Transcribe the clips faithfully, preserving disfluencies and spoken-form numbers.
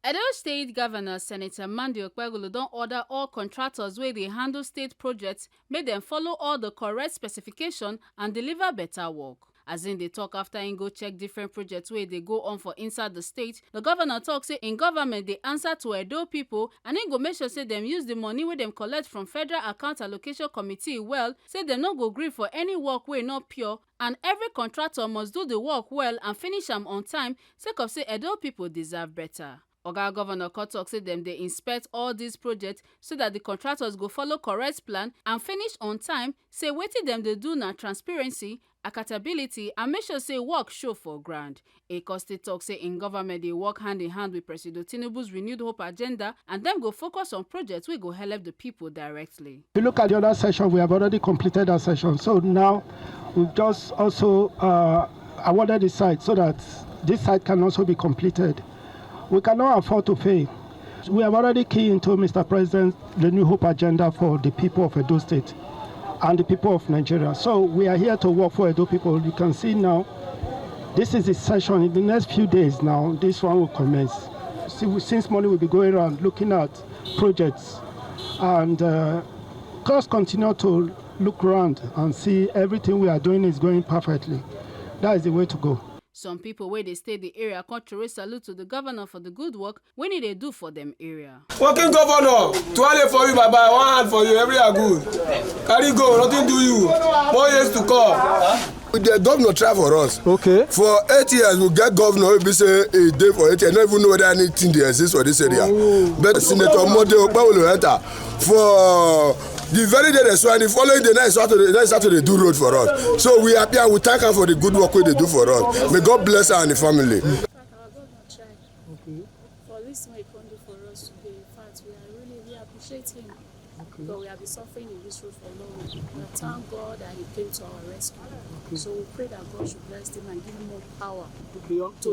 Edo State Governor Senator Monday Okpebholo don order all contractors wey dey handle state projects make dem follow all the correct specification and deliver better work. As im dey talk after im go check different projects wey dey go on for inside the state, the governor talk say im government dey answer to Edo people and im go make sure say dem use the money wey dem collect from Federal Account Allocation Committee well, say dem no go gree for any work wey no pure, and every contractor must do the work well and finish am on time, sake of say Edo people deserve better. Oga Governor come talk say dem dey inspect all these projects so that the contractors go follow correct plan and finish on time, say wetin dem dey do na transparency, accountability, and make sure say work show for ground. E come still talk say im government dey work hand in hand with Presido Tinubu's renewed hope agenda, and dem go focus on projects wey go help the people directly. If you look at the other session, we have already completed that session. So now we've just also uh, awarded the site so that this site can also be completed. We cannot afford to fail. We have already keyed into, Mister President, the new hope agenda for the people of Edo State and the people of Nigeria. So we are here to work for Edo people. You can see now, this is the session. In the next few days now, this one will commence. See, we- since morning, we'll be going around looking at projects and uh, just continue to look around and see everything we are doing is going perfectly. That is the way to go. Some people wey dey stay the area come throw salute to the governor for the good work wey he dey do for dem area. Working governor, tuale for you, baba. One hand for you, every are good. Carry go, nothing do you. More years to come. The governor try for us. Okay. For eight years, we get governor wey be say e dey for eight years. No even know whether anything dey exist for this area. But Senator Monday Okpebholo enter for the very day they swear, the following day, now he start to dey, now he start to dey do road for us. So we happy and we thank am for the good work wey dey do for us. May God bless her and the family. In fact, our governor try. Okay. For this one he come do for us today, in fact, we are really, we appreciate him. Okay. Because we have been suffering in this road for long. We thank God that he came to our rescue. Okay. So we pray that God should bless him and give him more power to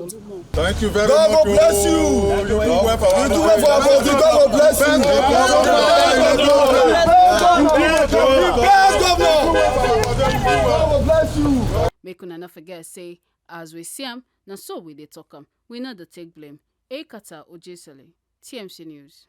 do more. Thank you very much. God will bless you. You do well for our country. God will bless you. Best governor. God will bless you. Make una no forget say, as we see am, na so we dey talk am. We no dey take blame. Ekata Ojesele, T M C News.